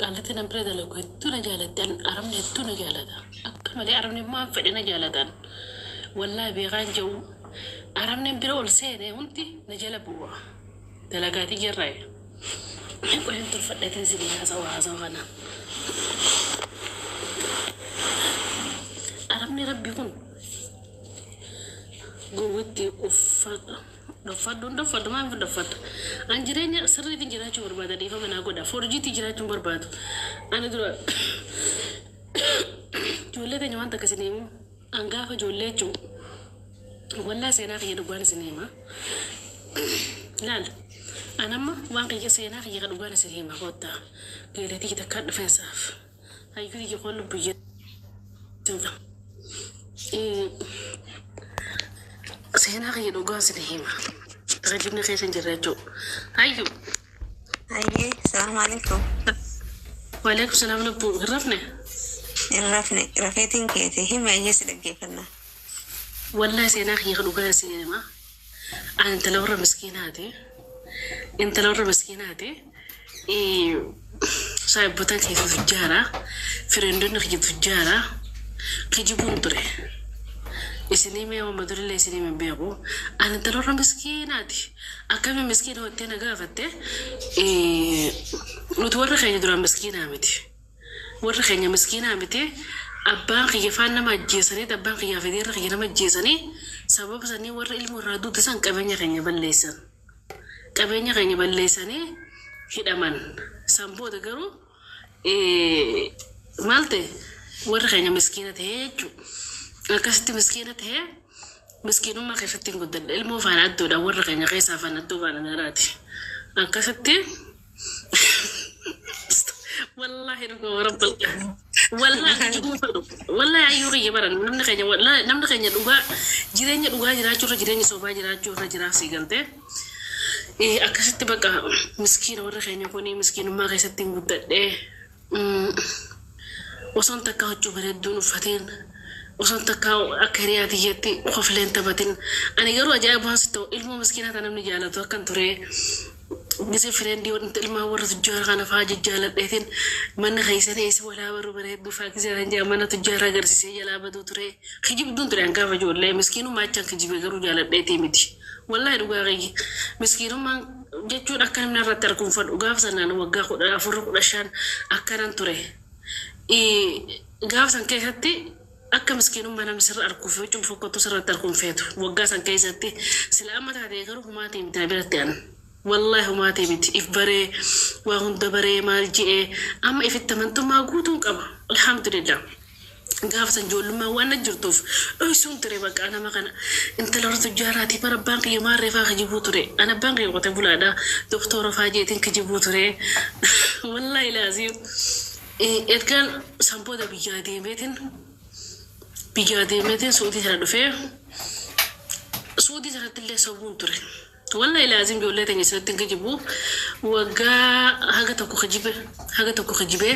Qaallitti nan bira dalagu hedduu na jaalatti. Arabni hedduu na jaalata. Akka malee arabni maan fedhe na jaalatan. Wallaahi beekaan jedhu arabni bira ol seene hundi na jala bu'a. Dalagaatii jirraa. Qoyeen tolfadheetiin isinii haasawa haasawa kana. Arabni rabbi kun gowwitti uffadhu. Dhoffadhu hin dhoffadhu maaliif dhoffadha? An jireenya sirriitiin jiraachuu barbaada dhiifama naa godha. Forjiitii jiraachuu hin barbaadu. Ani dura ijoollee teenya waan takka isin himu. An gaafa ijoollee jechuun wallaa seenaa kiyya dhugaan isin hima. Laal an amma waan kiyya seenaa kiyya dhugaan isin hima koottaa. Geeletii takkaan dhufeensaaf. Hayyuu kiyya koon lubbuyyee. Seenaa kiyya dhugaan isin hima. Rajibni keessa hin jirre jechuudha. Hayyuu. Hayyee, salaamu alaikum. Waalaikum salaam lubbuu hin rafne. Hin rafne, rafeetiin keeti. Himi ayyee si dhaggeeffanna. Wallahi seenaa kiyya dhugaan isin hima. Ani intala warra miskiinaati. Intala warra miskiinaati. Saahibbotaan kiyya tujjaara. Fireendonni kiyya tujjaara. Kijibuun ture. Isinii mee waan durillee isinii hin beeku. Ani intala warra miskiinaati. Akkamiin miskiina hottee na gaafatte nuti warra keenya duraan miskiinaa miti. Warra keenya miskiinaa miti. Abbaan kiyya faan nama ajjeesanii abbaan kiyyaa fi dhiirri kiyya nama ajjeesanii sababa sanii warra ilmoo irraa duute san qabeenya keenya balleessan. Qabeenya keenya balleessanii hidhaman. San booda garuu maal ta'e warri keenya miskiina ta'ee jechuudha. Akkasitti miskiina ta'ee miskiinummaa keessatti hin guddadhe. Ilmoo faana addoodha warra keenya keessaa faana addoo faana daraati. Akkasitti Wallahi dhuguma rabbal wallahi kijibuu fedhu wallahi ayyuu kiyya baran namni keenya wallahi namni keenya dhugaa jireenya dhugaa jiraachuu irra jireenya sobaa jiraachuu irra jiraaf sii galtee akkasitti bakka miskiina warra keenya kuni miskiinummaa keessatti hin guddadhee osoon takka huccuu bareedduun uffateen osoon takka akka hiriyaa tiyyeetti kofleen taphatin ani garuu ajaa'iba waan sitti ta'u ilmoo miskiinaa ta namni jaalatu akkan ture gisee fireendii ilmaan warra tujjaara kana faa jajjaaladheetiin manni keessan eessa walaa baruu bareedduu faa gisee kan jedhan mana tujjaara agarsiisee jalaa baduu ture kijibduun ture an gaafa ijoollee miskiinummaa achaan kijibe garuu jaaladheetii miti wallahi dhugaa kiyya miskiinummaan jechuun akka namni irratti arguun fadhu gaafa sanaan waggaa 14 15 akkanan ture gaafa san keessatti akka miskiinummaa namni sirra arguuf jechuun fokkottu sirratti arguun feetu waggaa san keessatti sila amma taatee garuu humaatii miti na biratti an wallahi humaatii miti if baree waa hunda baree maal je'ee amma ifitti amantummaa guutuun qaba alhamdulillah. Gaafa san ijoollummaa waan na jirtuuf dhoysuun ture bakka nama kana intala warra tujjaaraatii bara abbaan kiyya maarree faa kijibuu ture an abbaan kiyya qote bulaadha doktora faa jeetiin kijibuu ture wallahi laazim ergaan san booda biyyaa deemeetiin Suudii sana dhufee Suudii sanatti illee sobuun ture. Wallahi laazim ijoollee teenya isinitti hin kijibu waggaa haga tokko kijibe haga tokko kijibee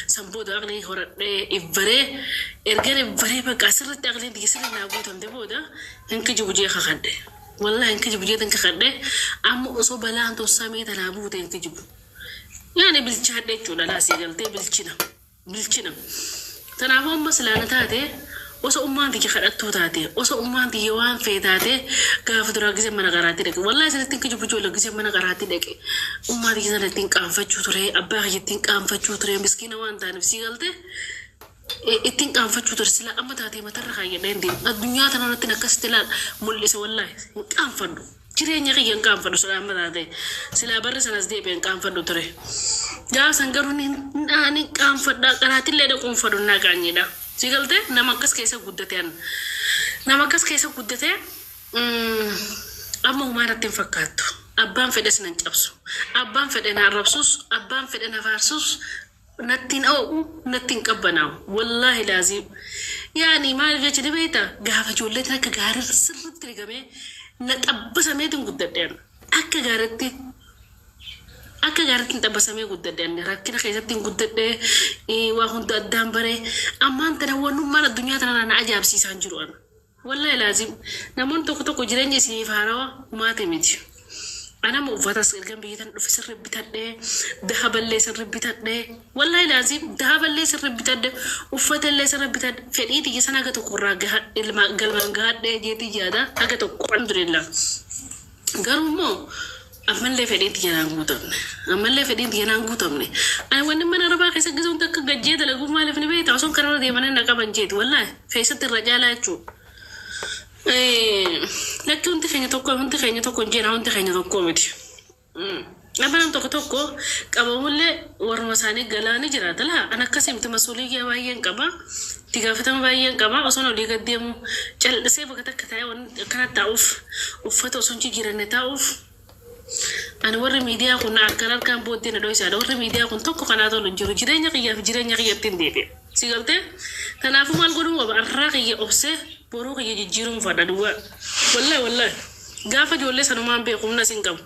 san booda aqlii horadhee ifbaree ergan ifbaree bakka asirratti aqliin tiyya sirri naa guutamte booda hin kijibu jee kakadhe. Wallahi hin kijibu jeetin kakadhe amma osoo balaan tun samii tanaa buute hin kijibu. Yaani bilchaadhe jechuudha laasii galtee bilchina. Bilchina. Kanaafuu amma silaana taate osoo ummaan tiyya kadhattuu taate osoo ummaan tiyya waan fee taate gaafa duraa gisee mana qaraatti dhaqe wallahi isinitti hin kijibu ijoollee gisee mana qaraatti dhaqe ummaa tiyya sana ittiin qaanfachuu ture abbaa kiyya ittiin qaanfachuu ture miskiina waan taaneef sii galte ittiin qaanfachuu ture sila amma taatee matarra kaayyadhee hin deemu addunyaa tana irratti akkasitti ilaal mul'ise wallahi hin qaanfadhu jireenya kiyya hin qaanfadhu sila amma taate silaa barri sanas deebi'e hin qaanfadhu ture gaafa san garuu ni qaanfadha qaraatillee dhaquun fadhu naa qaanyiidha si galte nama akkas keessa guddate an nama akkas keessa guddate amma humaa irratti hin fakkaattu abbaan fedhes nan cabsu abbaan fedhe na arrabsus abbaan fedhe na faarsus natti hin oo'u natti hin qabbanaa'u wallaahi laazim yaani maal jecha ni beekta gaafa ijoolleen akka gaarii sirriitti rigamee na xabbasameetiin guddadhe akka gaariitti hin xabbasamee guddadhe rakkina keessatti hin guddadhe waa hunda addaan baree ammaan tana wannummaan addunyaa tanarraa na ajaa'ibsiisaan jiru ana. Wallahi laazim namoonni tokko tokko jireenya isiniif haarawaa humaate miti. Anama uffatas ergan biyya tana dhufe sirri bitadhee, dahaballee sirri bitadhee, wallahi laazim dahaballee sirri bitadhe, uffatallee sirri bitadhe, fedhii tiyya sana haga tokko irraa galmaan gahadhee jeetii yaada haga tokko, alhamdulillah. Garuu immoo ammallee fedhiin tiyya naan guutamne. Ammallee fedhiin tiyya naan guutamne. Ani wanni mana arabaa keessa gisa hundi akka gajjee dalaguu maaliif ni beekta? Osoo kararra deemanii na qaban jeeti, wallahi keessatti irra caalaa jechuudha. Lakki, hundi keenya tokko, hundi keenya tokko hin jeena, hundi keenya tokko miti. Amma nam tokko tokko qabamullee warruma isaanii galaanii jiraata laa. An akkasii miti, masuuliyyaa baay'een qaba. Itti gaafatama baay'een qaba. Osoon olii gad deemu callisee bakka takka taa'ee waan akkana taa'uuf, uffata osoo hin jijjiiranne taa'uuf, ani warri miidiyaa kun harkaan harkaan booddee na dho'isaadha. Warri miidiyaa kun tokko kanaa tolu hin jiru. Jireenya kiyyaa fi jireenya kiyyatti hin deebi'e. Si galtee? Kanaafuu maal godhuu qaba? Arraa kiyya obsee boruu kiyya jijjiiruun fadha duwwaa. Wallahi, wallahi. Gaafa ijoollee sanumaan beeku humna sin qabu.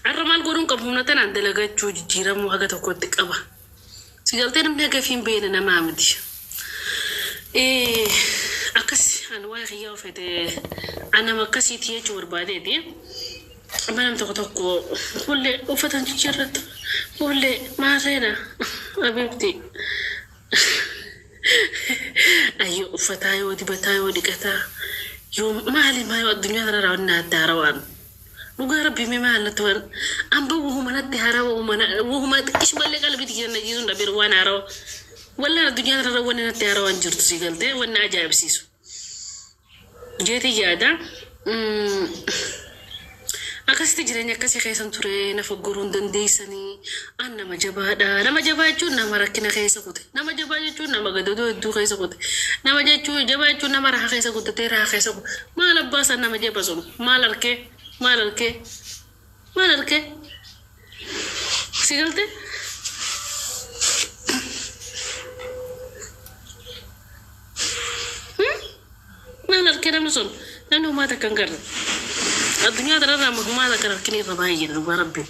Arra maal godhuun qabu? Humna tanaan dalagachuu, jijjiiramuu haga tokkotti qaba. Si galtee? Namni haga fi hin beekne namaa miti. Akkas ani waa'ee kiyyaa ofete anama akkasiiti jechuu barbaadeeti. Amma nam tokko tokko hullee uffata jijjiirrattu, hullee maarreedha abiibti. Ayyoo, uffataa yoo dibataa yoo dhiqataa yoo maali maa addunyaa kanarraa wanni adda haarawaan dhugaa rabbii mee maal natti waan amba wahuma natti haarawa, wahuma wahuma xiqqishumallee qalbii tiyya na jiisuun dhabeera waan haarawa. Wallaan addunyaa kanarra wanni natti haarawaan jirtu, si galtee, wanni ajaa'ibsiisu jeetii yaada. Akkasitti jireenya akkasii keessan ture, na foggoruu hin dandeessanii. An nama jabaadha. Nama jabaa jechuun nama rakkina keessa kute. Nama jabaa jechuun nama gadadoo hedduu keessa kute. Nama jechuun jabaa jechuun nama raha keessa guddatee raha keessa kute. Maal abbaa isaan nama jaba sun? Maal arkee? Maal arkee? Maal arkee? Si galtee? Maal arkee namni sun? Namni humaa takka hin garre. Addunyaa kanarraa humaa takka hin argine irra baay'ee dhugaa rabbi.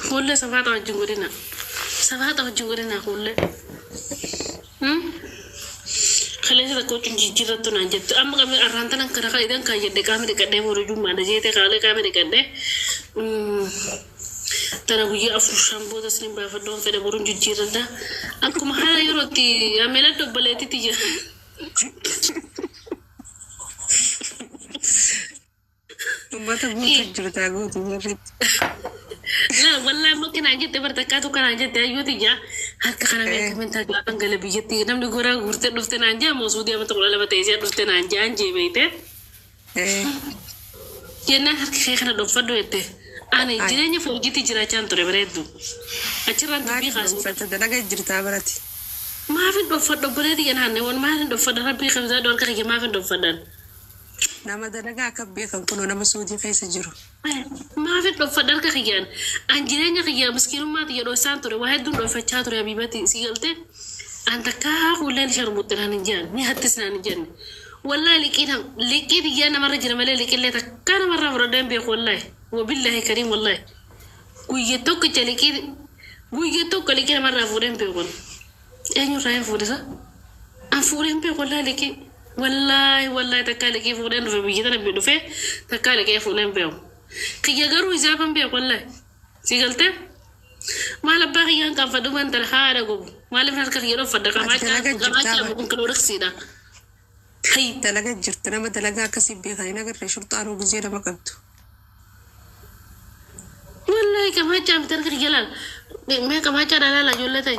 Fuullee safaaxa wajjin godhina. Safaaxa wajjin godhina fuullee. Kaleessa takka huccuu jijjiirrattu naan jettu. Amma qabee arraan tanan kana kan kan jedhe qaama dhiqadhee booda jummaadha jeetee kaalee qaama dhiqadhee. Tana guyyaa 4-5 booda isin baafadhoon fedha, boruun jijjiirradha. Akkuma haala yerootti ameela dobbaleetitti jira. Uummata guutuu jirta guutuu sirriitti. Laa, wallahi amma kanaan jette bar, takkaatu kanaan jette hayyooti jaa harka kana beekamin tajaajila gala biyyatti namni goraa guurtee dhufte naan jaa moo suudii amata 12 ta'e si'a dhufte naan jaan jee beeyte. Jennaan harka kee kana dhonfadhu jette. Ani jireenya foojjiitti jiraachaan ture bareeddu. Achirraan dubbii Maaliif kaasu. dhuunfatta dalaga jirtaa barati? Maafin dhonfadhu obboleetti jennaan waan maafin dhonfadha rabbii qabsaadhu harka kiyya maafin dhonfadhan. Nama dalagaa akka beekan kunoo nama suudii keessa jiru. Maafin dhonfadha harka kiyyaan? An jireenya kiyya miskiinummaa kiyya dhoksaan ture, waa hedduun dhonfachaa ture habiibati, si galtee? An takkaa fuulleen sharmuutti naan hin jedhan, ni hattis naan hin jenne. Wallaahi liqii liqii biyyaa namarra jira malee liqillee takkaa namarraa fudhadhee hin beeku, wallaahi. Wabillaahi kariim, wallaahi. Guyya tokkicha liqii, guyya tokko liqii namarraa fuudhee hin beeku. Eenyurraa hin fuudhisa? An fuudhee hin beeku wallaahi liqii. Wallaahi, wallaahi takkaa liqii fuudheen dhufe, biyya tana dhufee takkaa liqii fuudhee hin beeku. Kiyya garuu hisaaba hin beeku wallaahi. Si galtee? Maal abbaa kiyyaan qaanfadhu man tala haadha gobu. Maaliif harka kiyya dhonfadha? Ati dalaga jirtaa Qamaachaa bara. kun kilooriksiidha. Hayyi. Dalaga jirta, nama dalagaa akkasii beekan hin agarre shurxaanuu gizee nama qabdu. Wallaahi qamaachaa miti, harka kiyya laal. Mee qamaachaa dhalaa ijoollee ta'e.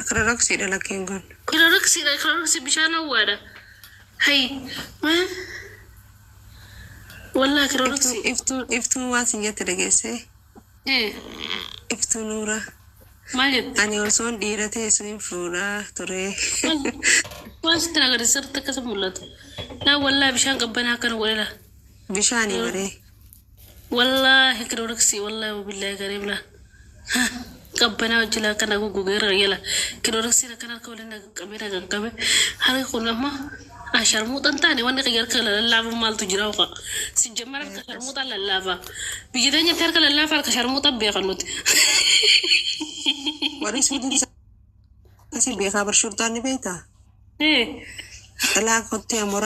Kiloroksiidha lakkeen kun. Kilooriksiidha, kilooriksi bishaan hawwaadha. Hayyi. Mee? Wallaahi kilooriksi. Iftuu, iftuu waan sin jette dhageessee? Iftuu nuura. Maal jette? Ani osoon dhiira ta'e sin fuudhaa ture. Waan sitti agarsiisarratti akkasa mul'atu. Laa, wallaahi bishaan qabbanaa akkana godhe laa. Bishaanii baree. Wallaahi kilooriksi, wallaahi wabillaahi kariim laa. Qabbanaa hojii laa akkana goggogeera yala. Kilooriksiin akkana harka waliin na qaqqabee na qaqqabe. Harki kun amma sharmuuxan taane, wanni kiyya harka lallaafu maaltu jira hoqa. Si jammar harka sharmuuxan lallaafa. Biyya teenyatti harka lallaafa harka sharmuuxan beekan nuti. Warri suudii Akkasii beekaa bar shurxaan ni beektaa? Eh. Dhalaa kottee amoraa.